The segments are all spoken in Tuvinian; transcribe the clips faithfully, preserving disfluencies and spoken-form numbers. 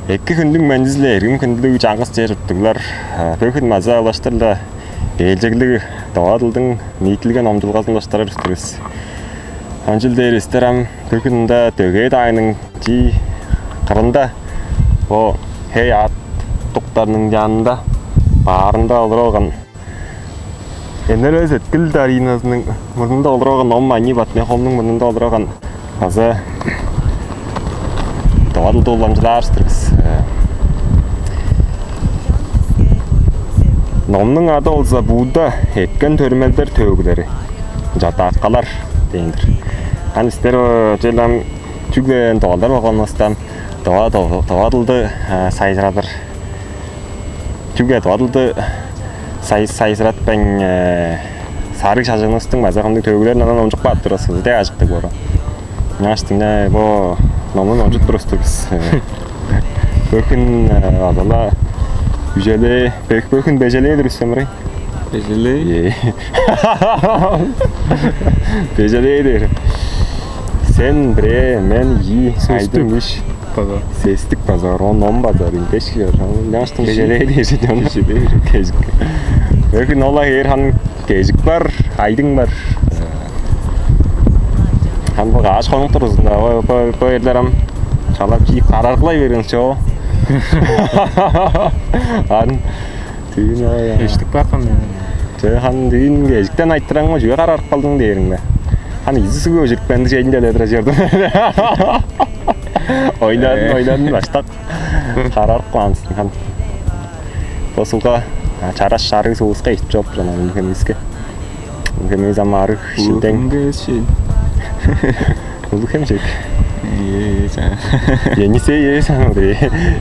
Эки хүндүң мендизиле, эргим хүндүлүг чаңгыс чер чурттуглар. Бөгүн база улаштыр-ла ээлчеглиг тыва дылдың ниитилге номчулгазын улаштырар устурувус. Ынчыл дээр истер ам бөгүн ында дөгээ даайның чии кырында, бо хей аът дуктарының чанында, баарында олуруп алган Энерес эткил дарыйназының мурнунда олурган ном ани Батмехомнуң мурнунда олурган база довадылды уламчылаар сыргыс. Номнуң ады болза Будда эткен төрүмелдер төөгүлери, жатааккалар дээн-дир. Ан истер чел ам чүгле довалдар болгонувустан довадылды сайжырадыр. Чүгле довадылды сайзыратпайн сарыг шажынывыстың база кымдыг төөгүлерин анан ончук баап турасыз деп ажыктыг боору. Ынчангаштың бо номун ончуп турустур бис. Бөкүн базала үжелээ, бөкүн бежелээ-дир үстемирей. Бежелээ? Бежелээ дээр. Сен бре, мен и айдым иш. База. Сестик база, он ном база, рингеш кер. Ынчангаштың бежелээ дээр жи жон. Бежелээ. Кежик. Бөкүн ола хээр хан кежик бар, айдың бар. Хан бо кааш хонук турузунда, бо бо бо эрлер ам чалап жип караргылай берген чоо. Ан түйүн ой. Эштик бар хан. Че хан дүйүн кежиктен айтыраңма, чүге карарып калдың дээриң бе? Хан изиси көжүрүп кенди чейин деле тура чордум. Ойнадым, ойнадым баштак. Карарып каан сен хан. Бо суга чараш шарыг сугуска ичип чоп турган аны мухемиске. Мухемис ам арыг шилдең. Улуг хем шек. Енисей ес аны бри.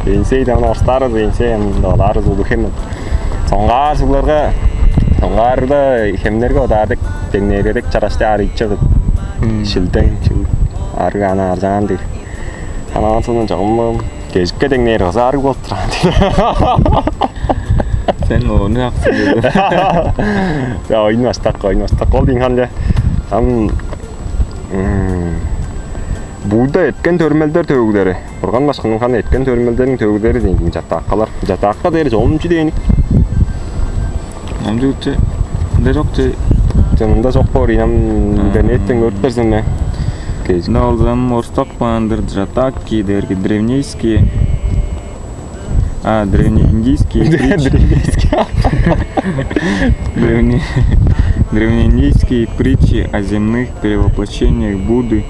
Енисей да аны орстаарыз, енисей аны долаарыз улуг хем. Соңгаар сугларга, соңгаарда хемнерге одаадык, деңнээрге дег чарашты арыйчыгыт. Шилдең чүг арыг аны аржаан дег. Анаан соонун чогум кежикке деңнээр ызаарыг болуп турган. Сен ону аксың деди. Я ойну астак, ойну астак. Ол дейн ханча. Ам Будда эткен төрмелдер төгүлери. Бурган башкының ханы эткен төрмелдерин төгүлери дейн жатааккалар. Жатаакка дээр жолумчу дейник. Амчы үтче. Мында жок че. Че мында жок боор инам интернеттен көрүп берсем э. Кежик. Мында болзам орустап каан-дыр, жатаакки дээрги древнейские. А, древнеиндийские притчи. Древнейские. Древне- древнеиндийские притчи о земных перевоплощениях Будды,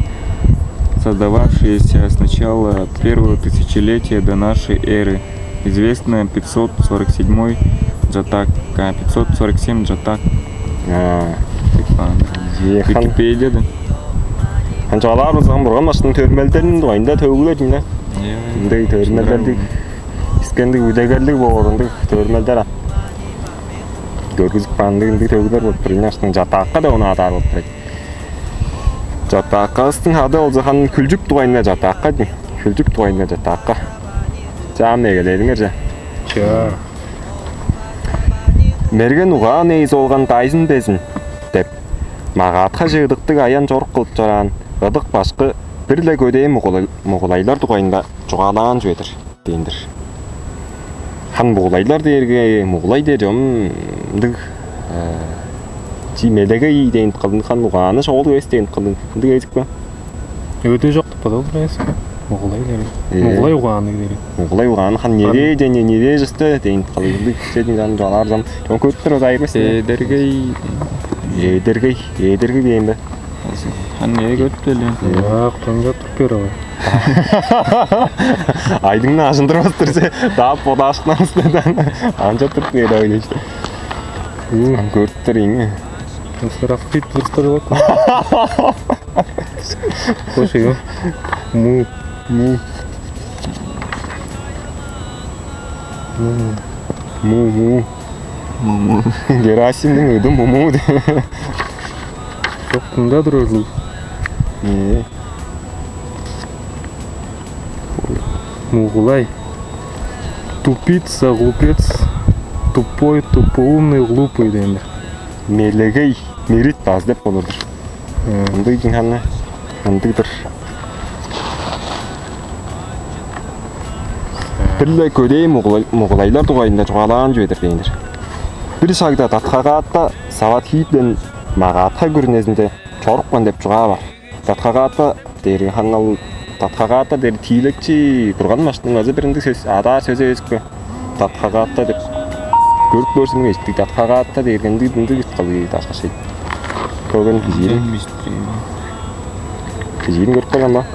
создававшиеся с начала первого тысячелетия до нашей эры. Известно пятьсот сорок седьмой джатак, а, пятьсот сорок семь джатак. А. Типа, ехан. Википедияда. Анча алаар болза бурган баштың төрмелдерин дугайында төгүлөр дийин. Ындай төрмелдерди искендик үдегерлиг боор ындыг төрмелдер көргүзүп каан ындыг төгүлөр болуп тур. Ынчаштың жатаакка деп ону адаар болуп турат. Жатааккабыстың ады болза хан күлчүк дугайында жатаакка дейм. Күлчүк дугайында жатаакка. Чаам эгелээриңер же. Чаа. Мерген угаан ээзи болган дайзын безин деп магаатка жыыдыктыг аян чорук кылып чораан ыдык башкы бир-ле көдээ мугулай- мугулайлар дугайында чугаалаан чүве-дир. Дээн-дир. Хан мугулайлар дээрге мугулай дээр чом ындыг чи мелегей дээн кылдын хан угааны шоол эвес дээн кылдын ындыг эзик бе? Өдөө жок деп бодол эвес. Мугулай дээр. Мугулай угааны дээр. Мугулай угааны хан нерээ дене нерээ жысты дээн кылдын ындыг чедин жан жалаар зам. Чон көттүр озайыр бес. Эдергей. Эдергей, эдергей дээн бе? Хан нерээ көттү эле. Яак, тонжа туруп бер ой. Айдыңны ажындырбас турзе, даап бодаашкынабыз деди. Анча туруп бээр ойлойш. Көрүптөр ийин. Устар аффит вырстар вот. Кош ю. Му. Му. Му. Му. Му. Му. Герасимдин ыды муму. Жок, мында турар бул. Мугулай. Тупица, глупец, тупой, тупоумный, глупый дээндир. Мелегей, мерит баз деп болурдур. Ындыг дин ханы, ындыгдыр. Бир-ле көдээ мугулай- мугулайлар дугайында чугаалаан чүве-дир дээн-дир. Бир шагда Татхагата Саватхиден Магадха күрүнезинде чорупкан деп чугаа бар. Татхагата дээрге хаңал Татхагата дээр тиилекчи бурган башкының азы бир ындыг сөс адаар сөзү эвеспе. Татхагата деп көрүп көрсүң эстик Татхагата дээрге ындыг ындыг калгы дашка шей. Көрген кижиин кижиин көрүп калган ба?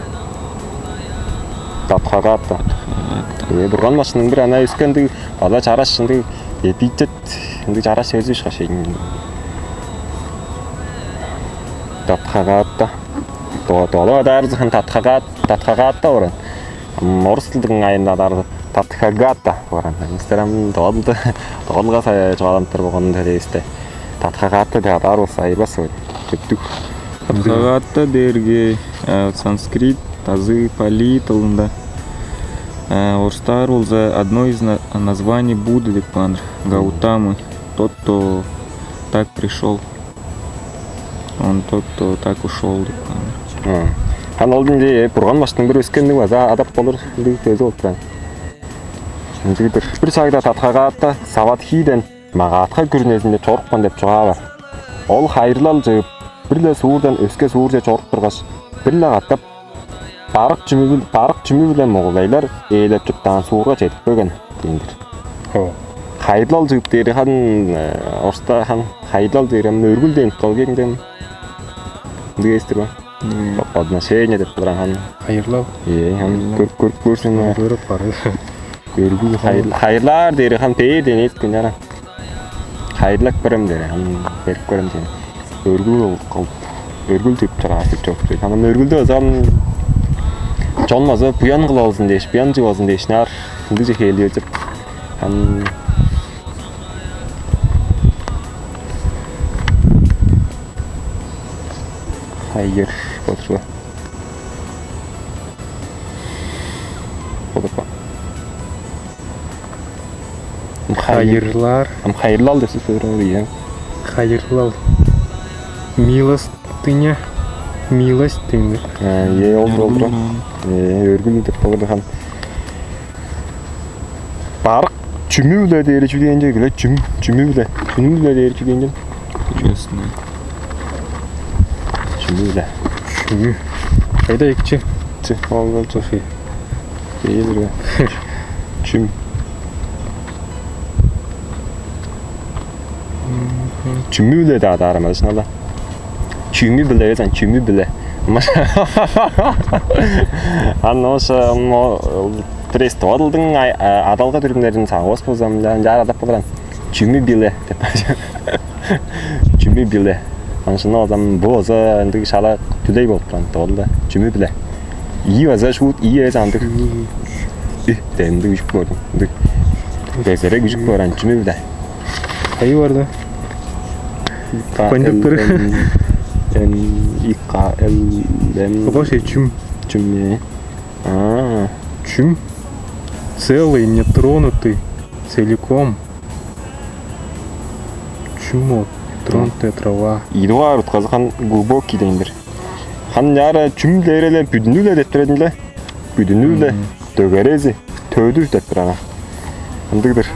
Татхагата. Э, бурган башкының бир ана өскендиг база чараш ындыг эпитет ындыг чараш сөзү ышкаш эдин. Татхагата. Дола адаарызы хан татхагат татхагата оран. Орус тылдың айында адаарызы татхагата оран. Инстаграм доолду доолга чугааланып тур болгон төлээсте. Татхагата деп адаар болса айырбас ой. Түптүк. Татхагата дээрге э, санскрит азы пали тылында э, орустаар болза одно из на- названий Будды деп каан Гаутамы, тот, кто так пришел, он тот, кто так ушел деп каан. Хан ол динде бурган баштың бир өскенниг база адап болур ындыг сөзү болуп турган. Ындыгдыр. Бир шагда татхагата Саватхиден Магадха күрүнезинде чорупкан деп чугаа бар. Ол хайырлал чыып, бир-ле суурдан өске суурже чоруп тургаш, бир-ле катап барык чүмү барык чүмү-биле мугулайлар ээлеп чурттаан суурга чедип келген дээн-дир. О. Хайырлал чыып дээри хан орста хан хайырлал дээри ам өргүл дээн кылгең дем. Ындыг эстир ба? Отношение деп турган хан. Хайырлал. Э, хан көрүп көрүп көрсүң. Көрүп бар. Өргүл хайырлаар дээри хан бээр дээн эт күн ара. Хайырлап көрөм дээри хан берип көрөм дээн. Өргүл кыл өргүл деп чыгааш деп чок дейт. Анан өргүлдү ызам чон база буян кылып алзын дээш, буян чыып алзын дээш, наар ындыже хээлип деп. Ан хайыр болчу. Болуп кал. Хайырлаар. Ам хайырлал деп сөз көрүңөр ийе. Хайырлал. Милостыня. Милость деймир. Э, ол болду. Э, өргүл деп болду хан. Барык чүмү-биле дээри чү дээн чүгле чүм чүмү-биле. Чүмү-биле дээри чү дээн чүмү-биле. Чүмү. Кайда экчи? Чи, ол болчу. Ийи бир. Чүм. Чүмү-биле да адаарым алышнала. Чүмү-биле эвес ан чүмү-биле. Ан ошо пресс тоодулдуң адалга дүрүмнерин сагывас болзам жаар адап болуран. Чүмү-биле деп. Чүмү-биле. Аншына олзам бу оза ындыг шала дүлей болуп туран тоолда. Чүмү-биле. Ийи база шуут ийи эвес андыг. Демдиг үжүк көрдүм. Ындыг. Кезерек үжүк көрөн чүмү-биле. Кайы бар да? Кондуктор. Н И К Л М. Вообще чүм. Чүм. А. Чүм. Целый, нетронутый, целиком. Чүм ол? Тронутая трава. Идугаар утказы хан глубокий дейндир. Хан яра чүм дээреле бүдүнү-ле деп турат эле. Бүдүнү-ле дөгерези төдү деп турар. Ындыгдыр.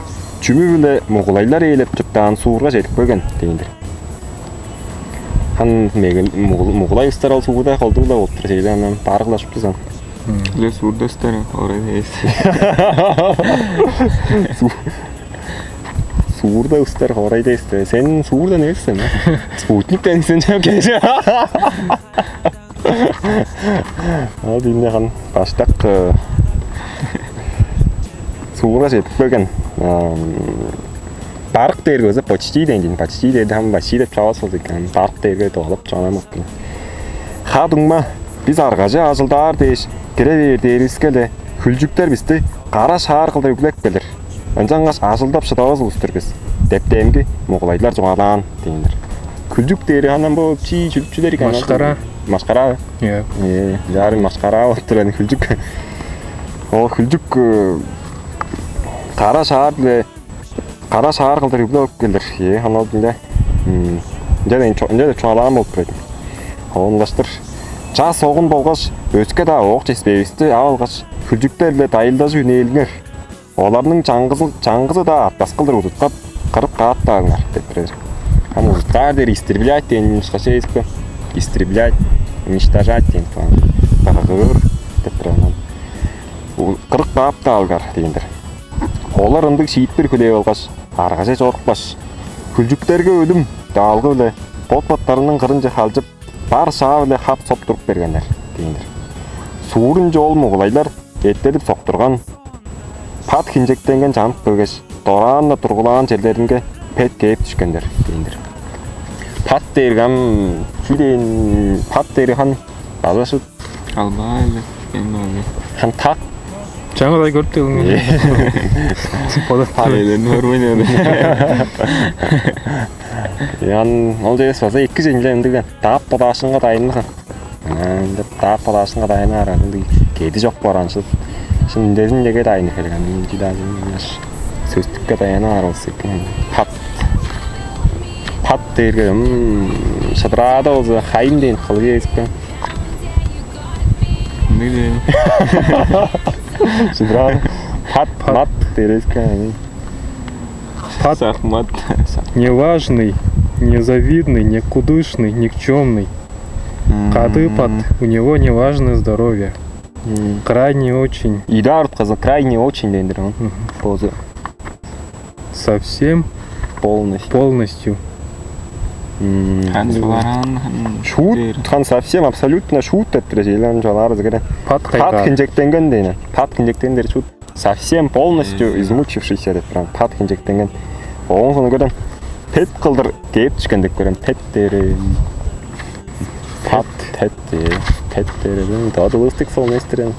Чүмү-биле мугулайлар ээлеп чыптаан суурга чедип келген дейндир. Хан мегил мугулай устар ол суурда колдугула болуптур. Сейле анан баарыгылашыптызан. Ле суурда устар орай эс. Суурда устар орай дээсте. Сен суурдан эвессен. Спутниктен сен жап келе. Ол дийне хан баштак суура жетип келген. Барык дээрге өзү почти дейн дейн. Почти дээрде хам почти деп чавас болду экен. Барык дээрге доолуп чугаламапкын. Ха дуңма, биз аргажы ажылдаар дээш кире бээр дээривиске-ле хүлчүктер бисти кара шаар кылдыр үглеп келир. Ынчангаш ажылдап шыдавас улус-тур бис деп демги мугулайлар чугаалаан дээндир. Күлдүк дээри анан бо чи чүлүпчүлер экен. Машкара. Машкара. Иә. Э, жарын машкара болуп тур эми күлдүк. Ол күлдүк кара шаар биле кара шаар кылдыр үглеп келир. Э, анал биле. Ынча деп чугаалаан болуп турат. Оонгаштыр час огун болгаш өске-даа оок чеспээвисти ап алгаш, күлдүктер биле дайылдажып үнээлиңер. Оларның чаңгызы чаңгызы-даа артпас кылдыр удуткап, кырып кааптаалыңар деп турар. Ам удуткаар дээр истреблять дээн ышкаш эвеспе? Истреблять, уничтожать дээн туган. Кыргыыр деп турар. Кырып кааптаалыңар дээн-дир. Олар ындыг шиитпир хүлээп алгаш, аргаже чорупкаш, хүлчүктерге өлүм, даалгы-биле бот-боттарының кырынче халчып, бар шаа-биле хап-соп туруп бергеннер дээн-дир. Суурунче ол мугулайлар эттедип соктурган, пат хинчектенген чанып келгеш, дораан-на тургулаан черлеринге пет кээп дүшкеннер дээн-дир. Пат дээрге ам чүү дээн, пат дээрге хан база шу Албаа эле, эми ол. Хан так. Жаңылай көрүп тур мен. Подап Пат элени көрбейн эми. Ян ол дээс база эки жеңиле ындыг. Таап бодаашынга дайынлыгын. Ынча таап бодаашынга дайынаар ындыг кеди чок баран шыл. Шын дезин деге дайын келген. Ынча да жын яш сөстүкке даянаар болсу экен. Пат. Пат дээрге м шыдыраада болза хайым дээн кылыг эвеспе? Ындыг дээн. Шыдыраада. Пат, мат дээреске. Пат. Сахмат. Неважный, незавидный, никудышный, никчемный. Кады пат, у него неважное здоровье. Крайне очень. Идар отказа крайне очень дендир он. Позу. Совсем Полностью. Полностью. Хан сыларан хан Шут, хан совсем абсолютно шут деп тура желан жалар згере. Пат Пат кайгар. Хинжектенген дейне. Пат хинжектендер шут. Совсем полностью измучившийся деп турам. Пат хинжектенген. Оон сону көрдөн пет кылдыр кээп түшкен деп көрөм. Пет дери. Пат, пет, пет дери. Дадылыстык сол нестирен.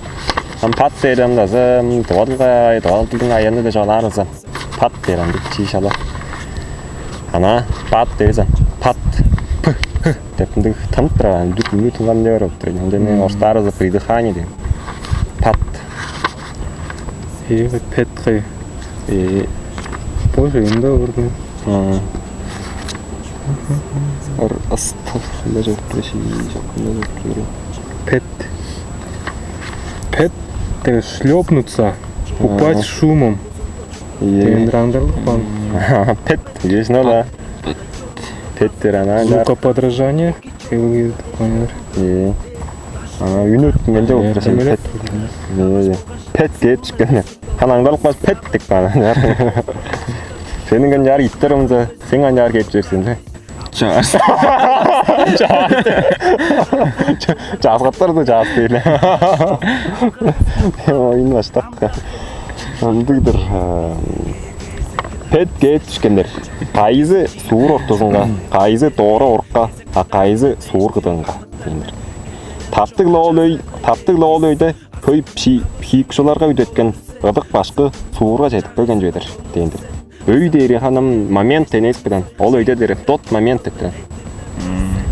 Ам пат дери ам дазы дадылга, дадылдың аянны да жалаарыза. Пат дери ам чииш ала. Ана пат дери ам. Пат. П, п деп ындыг тынып турар. Дүк мүнү тынган деп барып тур. Ам дене орстаарыза придыхание деп. Пат. Э, пет кай. Э, Боже, ында урну. А. Ар астыл. Ында жок пресий, жок ында жок. Пет. Пет. Шлёпнуться. Упасть шумом. Тендер андырлык бан. Пет. Есть надо. Пет дер ана. Звукоподражание. Кылгы такой. Э. Ана үнөт менде болуп турасың. Пет. Пет кээп түшкеннер. Хан аңдалып калып пет деп каан. Сениң кан жаар иттер ымза, сен кан жаар кээп жүрсүң да. Чаас. Чааскаттар да чаас дейле. Оюн баштак. Андыгдыр. Пет кээп түшкеннер. Кайызы суур ортузунга, кайызы доора орукка, а кайызы суур кыдыынга. Таптыгла ол өй, таптыгла ол өйде Хөй пхикшуларга үдеткен ыдык башкы суурга чедип келген чүве-дир дээн-дир. Өй дээри ханым момент энес билен ол өйде дээри в тот момент деп турар.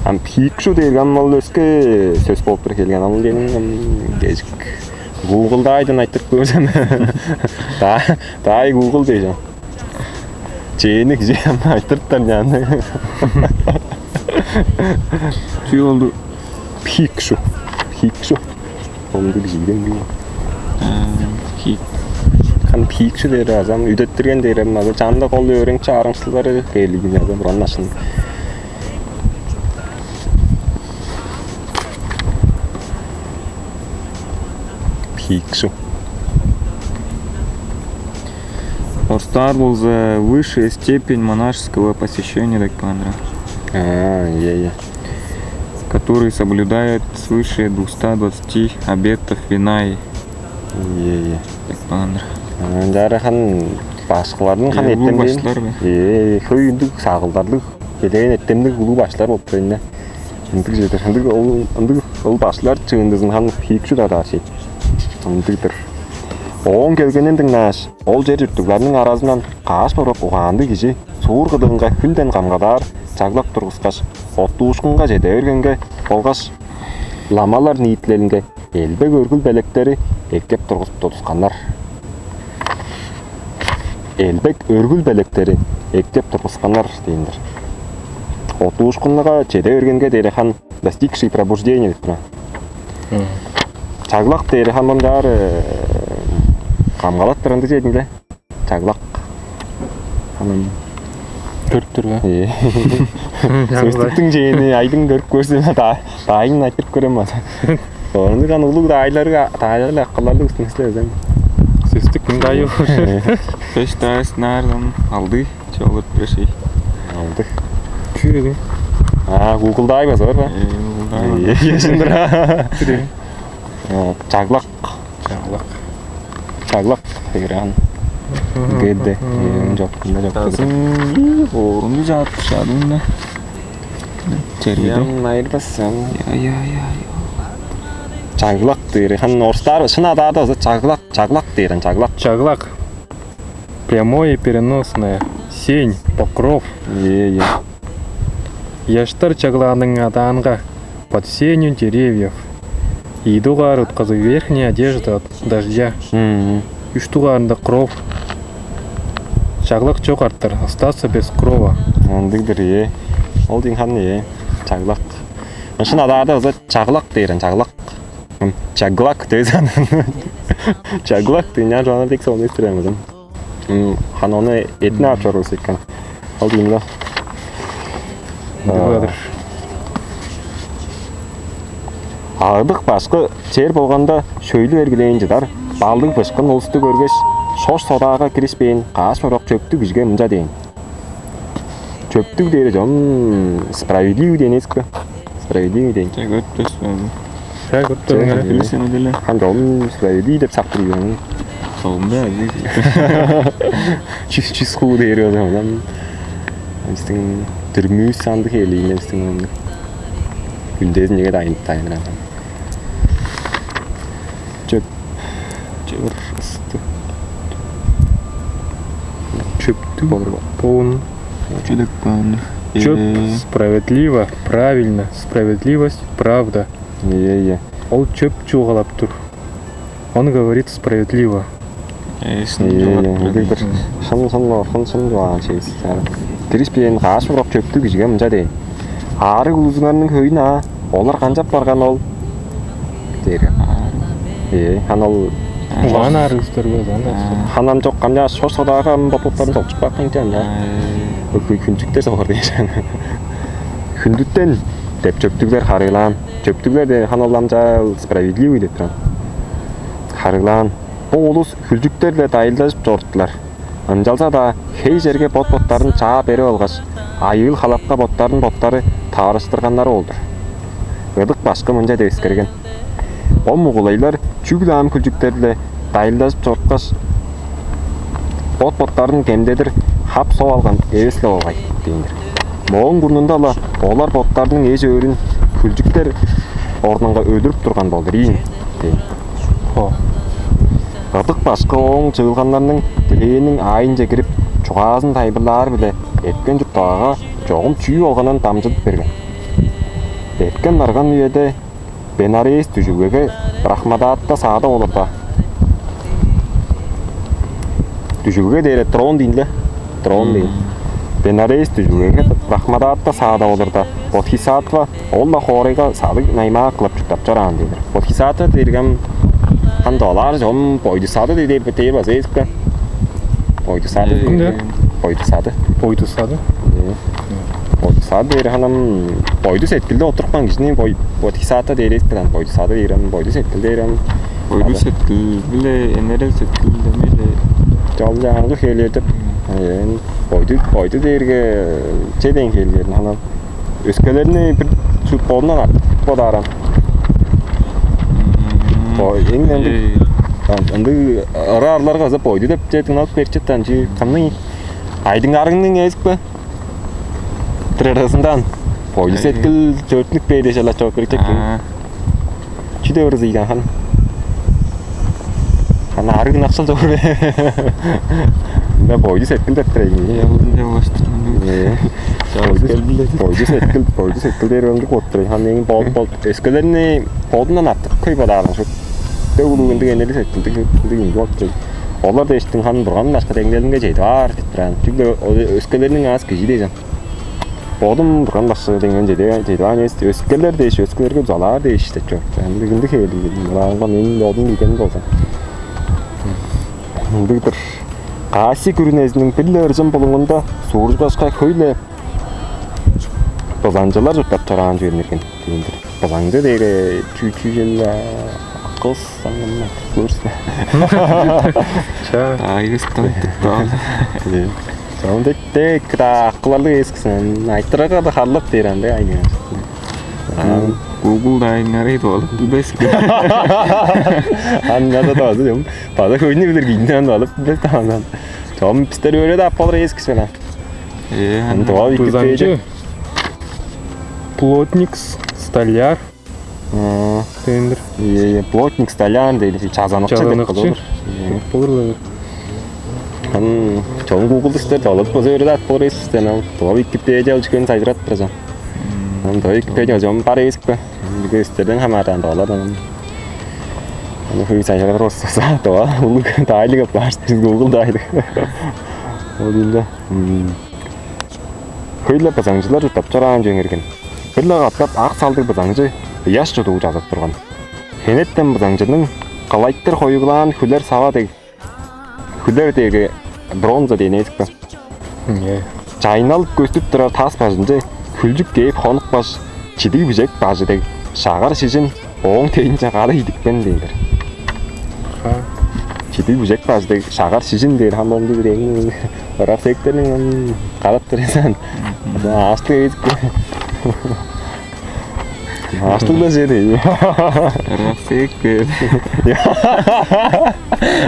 Ам пхикшу дээрге ам ол өске сөс болуп тур келген. Ам дээниң ам дежик Гуглда айдан айтып көрсем. Да, дай Гугл дээжем. Чээни кижи ам айтырыптар няны. Чүй болду. Пхикшу. Пхикшу. Онду бижиген. Хик. Хан пхикшу дээри азам үдеттирген дээри ам аза чанда кол өөрең чаарыңсылары кээлигин азам уран ашын. Пхикшу. Орстаар болза высшая степень монашеского посещения деп каан-дыр. А, ие, ие. Который соблюдает свыше двухсот двадцати обетов вина и Ие, ие. Деп каан-дыр. Ынчаарга хан башкылардын хан Э, улуг эттен баштылар бе? Ие, хөй үндүк сагылдарлыг. Келген эттемдик улуг баштылар болуп турар. Ындыг жетер. Ындыг ол ындыг ол баштылар чыындызын хан пиик чудадаар шей. Ындыгдыр. Оон келгенин дыңнааш, ол чер чурттугларның аразындан каш бороп угаанныг кижи суур кыдыынга хүнден камгалаар чаглап тургускаш, оттуушкунга чеде бергенге болгаш ламалар ниитилелинге элбек өргүл белектери эккеп тургузуп тудусканнар. Элбек өргүл белектери эккеп тургусканнар дээн-дир. Оттуушкунга чеде бергенге дээри хан достигший пробуждения деп турар. Чаглак дээри хан мынчаар Камгалаттыр ындыг чедиң-ле. Чаглак. Анан Төрүттүр бе? Ээ. Сөстүктүң чээни айдың көрүп көрсөм, даайын айтып көрөм база. Ону кан улуг даайларга, даайларга акылларлыг устун силер өзен. Сөстүк мындайы. Беш даас наардан алды чогут биршей. Алды. Чүрүгүн. А, Google-дай база бар ба? Google-дай. Яшындыра. Чүрүгүн. Чаглак. Чаглак. Чаглак деген. Геде. Жок, мында жок. Тазын орунду жаап шадыңна. Чербиде. Ям найырбас ям. Я, я, я, я. Чаглак дээр. Хан орустар шын адаарда чаглак, чаглак дээр, чаглак. Чаглак. Прямое и переносное. Сень, покров. Е, е. Яштар чаглааның адаанга, под сенью деревьев. Ийи дугаар утказы, верхняя одежда от дождя. Мм. Үш дугаарында кров. Чаглак чок арттар, остаться без крова. Ындыг-дыр, е. Ол дейн хан, е. Чаглак. Шын адаарда ыза чаглак дээр, чаглак. Чаглак дээзен. Чаглак дыйняан чугаалар дек соон эстирем ызын. Хан ону этине ап чоруур сиккен. Ол дийин да. Ындыг-дыр. Аадык башкы чер болганда шөйлү эргилээн чыдар. Балдыг бышкын улусту көргеш, шош содаага киришпээн каш борок чөптүг кижиге мынча дээн. Чөптүг дээри чон справедливый дээн эсик бе? Справедливый дээн. Чек өттүс бе? Чек өттүс бе? Билсең деле. Хан чон справедливый деп сактыр ийгени. Солун бе? Чүс чүс хуу дээри болза, онан бистиң дүрмүүс санды хээлиинде бистиң онду. Күндезин неге дайын дайыныран. Чөп. Чөп. Чөптүг болур ба? Боун. Чүдек бааны. Чөп. Справедливо, правильно. Справедливость, правда. Е, е. Ол чөп чуугалап тур. Он говорит справедливо. Эсин. Е, е, жолап ындыг бир шын, шын, орхун шын чугаан чейсиз. Киришпээн каш урак чөптүг кижиге мынча дээн. Аарыг улузуңарның хөйүн аа, олар канчап барган ол? Дээрге. Ээ, хан ол Угаан аарыыстар база анда. Ханам чок камчаа шош содаага ам боттарын толчуп каапкан чаан да. Өкү күнчүктер согар дээш. Хүндүттен деп чөптүглер харыылаан. Чөптүглер де хан ол амчаа справедливый деп турган. Харыылаан. Бо улус хүлчүктер-биле дайылдажып чоруптулар. Ынчалза-даа хей черге бот-боттарын чаа берип алгаш, айыыл-халапка боттарын боттары таварыштырганнары ол-дур. Ыдык башкы мынча деп эскерген: бо мугулайлар чүгле ам хүлчүктер-биле дайылдажып чорупкаш, бот-боттарын кемдедир хап соп алган эвес-ле болгай дээн-дир. Мооң мурнунда-ла олар боттарының эш-өөрүн хүлчүктер орнунга өлүрүп турган болдур ийин дээн. Хо. Ыдык башкы ооң чыылганнарның дилээниң аайынче кирип, чугаазын тайылбырлаары-биле эрткен чуртталгага чогум чүү болганын дамчыдып берген. Эрткен барган үеде Бенарес дүжүлгеге Брахмадатта саадап олурда, дүжүлге дээре трон дейн-ле. Трон дейн. Бенарес дүжүлгеге Брахмадатта саадап олурда, Бодхисаттва ол-ла хоорайга садыг наймаа кылып чурттап чораан дээр. Бодхисаттва дээргем хан долаар чом бойдусады дээр база эзипкен. Бойдусады. Кимде? Бойдусады. Бойдусады. Бойдусады дээр ханам бойду сеткилде отурупкан кижини бой Бодхисаттва дээр эзипкен. Бойдусады дээрем бойду сеткил дээрем. Бойду сеткил биле энерел сеткил демейле. Жол жаңгы хээлер деп. Бойду бойду дээрге че деген хээлерин ханам өскелерни бир чүп бодундан артып бодааран. Бо эң ындыг ындыг ыры арларга ызып ойду деп же дыңналып берчиптен чи кымның айдың арыңның эзик бе? Бир ырызындан бойду сеткил чөртүнүк бээр дээш ала чоп берчек. Чүдө ырызы ийген хан. Хан арыг ынакшыл чогур бе? Мында бойду сеткил деп тур эйин. Явын деп улаштырган. Бойду сеткил, бойду сеткил дээр ындыг болуп тур. Хан эң бол бол өскелерни бодундан артык көй бодаардан шут. Дөө улуг ындыг энели сеткилдиг ындыг ынды болуп тур. Олар дээштиң хан бурганның башка деңнелинге чедип аар деп турган. Чүгле өскелерниң аз кижи дээжен. Бодум бурган башка деңнелин чедип чедип аар эс өскелер дээш өскелерге залаар дээш деп чор. Ындыг ындыг хээлиг. Мынаңга мен бодум билген болсам. Ындыг-дыр. Кассий күрүнезиниң бир-ле ыржым булуңунда сууржугашка хөй-ле бызаңчылар чурттап чораан чүве-дир ийин. Бызаңчы дээрге чүү-чүү чүвел, кыс аңгымна көрсүн. Чаа. Айгыстан тыктаан. Чон дег дег акыларлыг эвес кижи. Айтырарга-даа харлап дээр андай айгын. Google-даа ыңарый болуп билбес. Аңаа-даа база чон. База хөйнү билир кижинден алып билбес таандан. Чон бистер өөредип ап болур эвес кижи. Э, аны тыва Википедия. Плотник, столяр. Тендер. Е, плотник, столяр дейли, чазаныкчы деп болур. Болур. Ам чон Google-да силер талап база өөредип ап болур эвес силер. Тыва Википедия алчыкен сайжырат турар. Ам тыва Википедия чон бар эвес бе? Бизге силерден хамааран долар. Аны хөй сайжырар болса, тыва улуг дайлыг апаар, Google дайлыг. Ол ийин да. Хөй-ле бызаңчылар чурттап чораан чүвең эрген. Бир-ле катап ак салдыг бызаңчы ыяш чудуу чазап турган. Хенертен бызаңчының кылайтыр хоюглаан хүлер сава дег, хүлер дээрге бронза дээн эвес бе? Чайналып көстүп турар тас бажынче хүлчүк кээп хонупкаш, чидиг бижек бажы дег шагар шижин ооң тейинче кады идипкен дээн-дир. Чидиг бижек бажы дег шагар шижин дээр хамбамды бир эң ырак сээктерниң кадап турарсан. Ааштыг эвес. Ааштыг-даа чер. Ырак сээк бээр.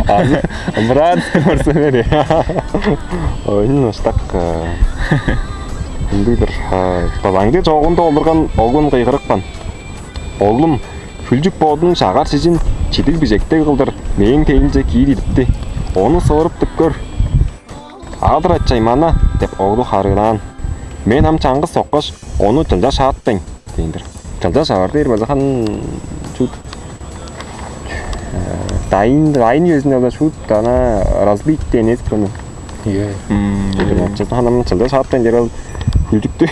Азы братский көрсө бери. Ойнун устак. Ындыг-дыр. Базаңды чоогунда олурган оглун кыйгырыпкан. Оглум, хүлчүк бодунуң шагар шижин чидиг бижектег кылдыр мээң тейинче киир идипти. Ону сывырып туп көр. Адыр ачай мана деп оглу харыылаан. Мен ам чаңгыс соккаш, ону чылча шаатпайн дээн-дир. Чылча шавар дээр база хан чуут дайын дайын үезинде база шуут ана разбить дээн эвес бе ону. Ийе. Чылча хан ам чылча шаатпайн дээр ол хүлчүктү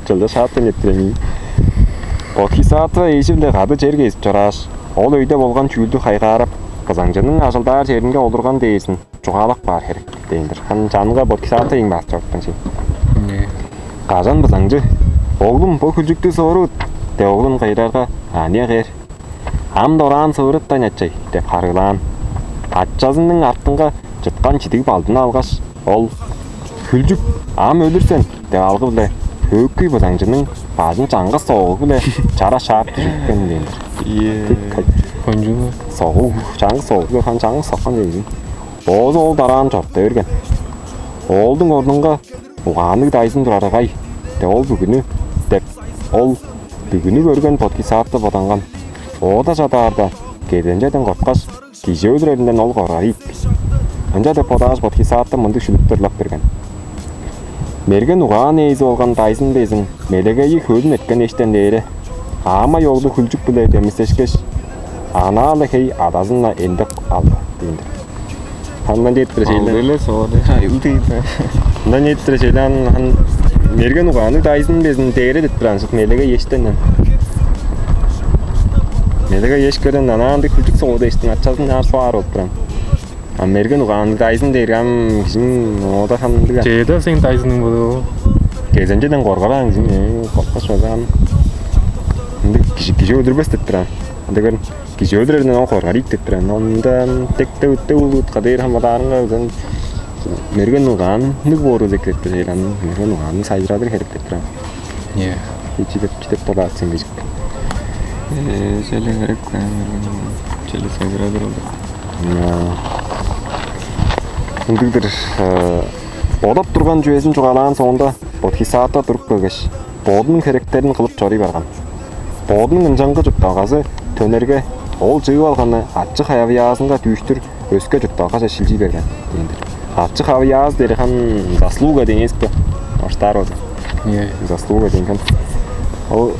чылча шаатпайн деп тур эми. Бодхисаттва эжи-биле кады чер кезип чорааш, ол өйде болган чүүлдү хайгаарап, бызаңчының ажылдаар черинге олурган дээзин чугаалап каар херек дээн-дир. Хан чанынга бодхисаттва эң баастыр оттан чейин. Кажан бызаңчы: «Оглум, бо хүлчүктү сывырывыт» — деп оглун кыйгырарга, аныяк эр: «Ам дораан сывырыптайн, ачай» — деп харыылаан. Ачазының артынга чыткан чидиг балдыны алгаш, ол: «Хүлчүк, ам өлүр сен» — деп алгы-биле хөөкүй бызаңчының бажын чаңгыс соогу-биле чара шаап дүжүткен дээн-дир. Ийе. Кончуг. Соогу, чаңгыс соогу-биле хан чаңгыс соккан дегизин. Оозу ол дараан чорта берген. Оолдуң орнунга угаанныг дайзын турар ыңай деп ол бүгүнү деп ол бүгүнү көрген бодхисаттва боданган. Оода чадаарда, кезенчеден корткаш, кижи өлүреринден ол коргар ийик. Ынча деп бодааш, бодхисаттва мындыг шүлүктү ырлап берген: «Мерген угаан ээзи болган дайзын безин мелегейи хөлүн эрткен эштен дээре, аамай оглу хүлчүк-биле демисешкеш, анаа-ла хей адазын-на эндеп алды» дээн-дир. Хандан четтире шейле. Алды эле соору. Айыл дейт. Хандан четтире шейле ан хан мерген угааны дайзын безин дээре деп туран шыт мелеге эштен. Мелеге еш көрөн анаанды күлчүк соору эштин ачазын аар соар болуп туран. А мерген угааны дайзын дээр ам кижиң ода хандыга. Жеда сен дайзының болу. Кезенчеден коргар ан кижиң, э, коркпас база ан. Ынды кижи кижи өлүрбес деп туран. Анда көрүн. Кижи өлүрерден ол коргар ийик деп турар. Ондан текте үтте улуутка дээр хамадаарынга узан мерген угаанныг боору зеккет деп ан мерген угаанны сайжырадыр херек деп турар. Е. Ичи деп читеп болаат сен бижик. Э, желе керек, э, мерген угаан. Желе сайжырадыр ол. Ындыгдыр. Бодап турган чүвезин чугаалаан соонда Бодхисаттва туруп келгеш, бодунуң херектерин кылып чоруй барган. Бодунуң ынчангы чуртталгазы төнерге, ол чыып алганы ачы-хавыяазынга дүүштүр өске чуртталгаже шилчий берген дээн-дир. Ачы-хавыяазы дээри хан заслуга деңээспе оштаар болза. Заслуга дээн хан. Ол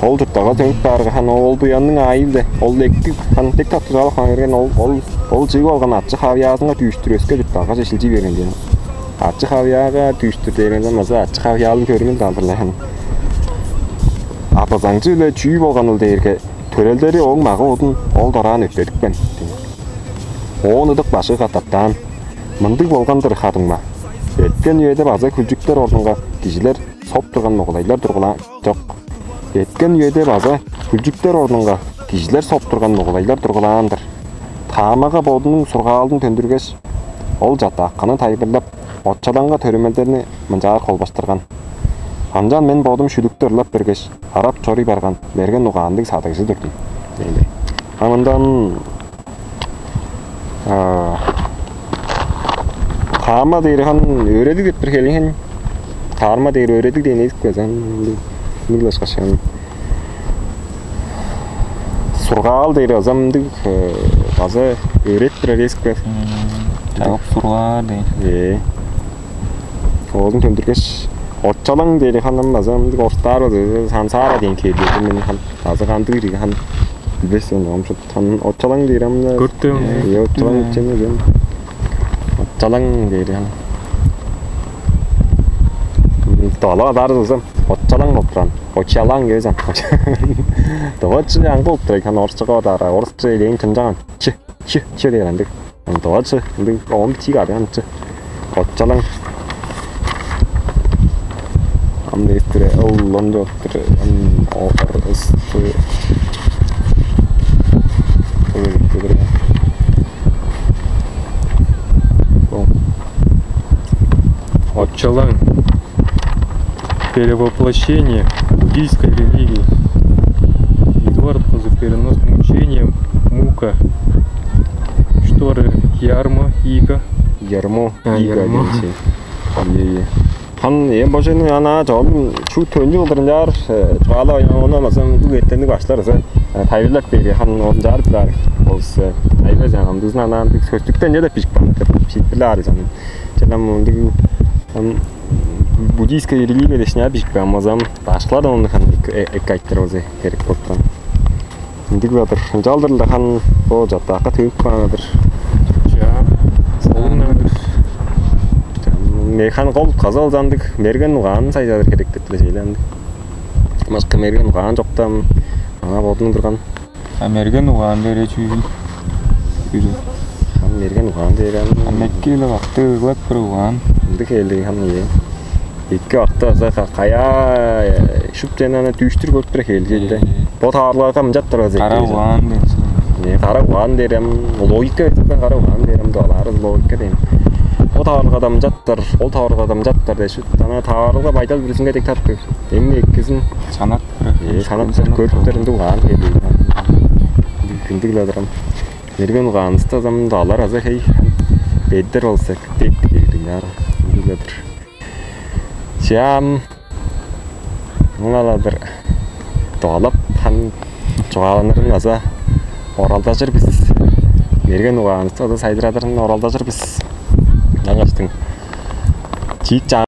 ол чуртталга төнүп баарга хан ол буянның аайы-биле ол эки хан тек таттыжаалап хан берген ол ол ол чыып алган ачы-хавыяазынга дүүштүр өске чуртталгаже шилчий берген дээн. Ачы-хавыяага дүүштүр дээринде маза ачы-хавыяалын көрүңүн алдырлаан. Абазаңчы-биле чүү болган ол дээрге төрелдери ооң мага-бодун ол дораан өттедипкен. Оон ыдык башкы катаптаан: «Мындыг болган-дыр, ха-дуңма. Эрткен үеде база хүлчүктер орнунга кижилер соп турган моголайлар тургулаан чок. Эрткен үеде база хүлчүктер орнунга кижилер соп турган моголайлар тургулаан-дыр». Таамага бодунуң сургаалын төндүргеш, ол чатаакканы тайылбырлап, Отчалаңга төрүмелдерни мынчаар холбаштырган: «Ынчан мен бодум шүлүктү ырлап бергеш, арап чоруй барган мерген угаанныг садыгжы турдум» — дээн. Ам ындан таама дээр хан өөредиг деп бир хелиңен. Таарма дээр өөредиг дээн эдик бе, ам мыглашкаш, ам сургаал дээр азамдыг база өөредип турар эдик бе. Чагып сургаар дээн. Ээ. Оозун төндүргеш, отчалаң дээр ханам база мындыг ортаар база сансаара дээн кээрдээди мен хан база кандыг ириг хан билбес мен омшут хан отчалаң дээр амна. Көртөм. Е отчалаң ичем мен. Отчалаң дээр хан. Тола базар дузам отчалаң болуп туран. Отчалаң кебезем. Догачы аңгы болуп турай хан орусчага базара орусча элээн чынжаган. Чи чи чи дээр андыг. Ындыгачы ындыг он чиик арыган чы. Отчалаң. Ам дээстире ол ондоктур ам овар ысты. Отчалаң. Перевоплощение буддийской религии. Эдуард позы перенос мучением мука. Шторы ярмо иго. Ярмо А, иго ярмо. Дейчи. Ие ие. Хан эм божену ана жолун чу төнчү кылдырынчаар чугаалап аян ону амазан бу эртениг баштар ызы тайылап берген хан ончаар билаар болза айла жаным дызын анаан сөстүктен не деп бижип каан деп шиитпирле аар жаным. Чалам ындыг буддийская религия дешне бижип каан болзам башкылар ону хан эки айтыр болза керек болуп турган. Ындыг бадыр. Ынчалдыр-ла хан бо чаттаакка тыып каан-дыр. Чаа, солун-дыр. Механ кол каза болзандыг мерген угаан сайжадыр херектетиле жейле андыг. Маска мерген угаан жоктам ана бодун турган. А мерген угаан бере чүүл. Күрү. Хан мерген угаан бере. А мекки-ле бакты ыглап бир угаан. Ындыг хээлдиг хан ие. Эки акта аса кая шуп жана аны дүүштүр көрүп тура хээлчейди. Бо таарларга мынчаттыр азы. Кара угаан дээш. Кара угаан дээрем логика этип кара угаан дээрем да алар логика дейм. Бо таарларга да мынчаттыр, ол таарларга да мынчаттыр дээш. Ана таарларга байдал бүрүзүнге дег таптыг. Эми эккизин санат. Санат көрүптер ынды угаан дээм. Күндүг ладырам. Мерген угаанысты адам да алар азы хей. Беддер болса дейтик эгидиң ара. Күндүг ладыр. Чаам муңаладыр доолап хан чугааланырын аза оралдажыр бис. Мерген угаанысты аза сайдырадырын оралдажыр бис. Аңаштың чиик